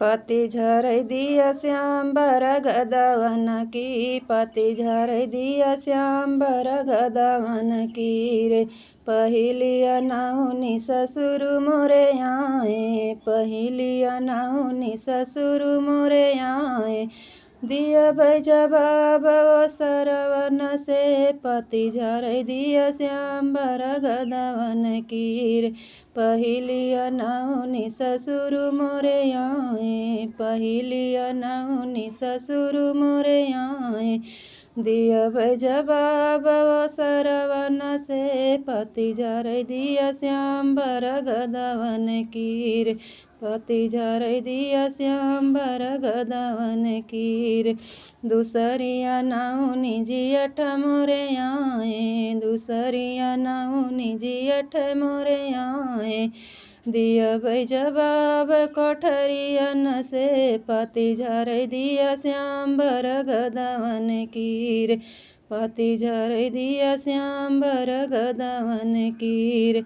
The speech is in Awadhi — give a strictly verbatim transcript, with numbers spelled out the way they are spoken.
पति झरै दिया श्याम बर गदवन की, पति झरै दिया श्याम बर गदवन की रे। पहिली अनौनी ससुर मोरे आए, पहिली अनौनी ससुर मोरे आए। दिया जवाब ओ सरवन से, पति झरै दिया श्याम बर गदवन की रे। पहिली अनौनी ससुर मोरे आए, पहिली अनौनी ससुर मोरे आए। दिया जवाब ओ सरवन से, पति झरै दिया श्याम बर गदवन की रे। पति झरै दिया श्याम बर गदवन की रे। दूसरी अनौनी जियठ मोरे आए, दूसरी अनौनी जियठ मोरे आए। दिया जवाब कोठरियन से, पति झरै दिया श्याम बर गदवन की रे। पति झरै दिया श्याम बर गदवन की रे।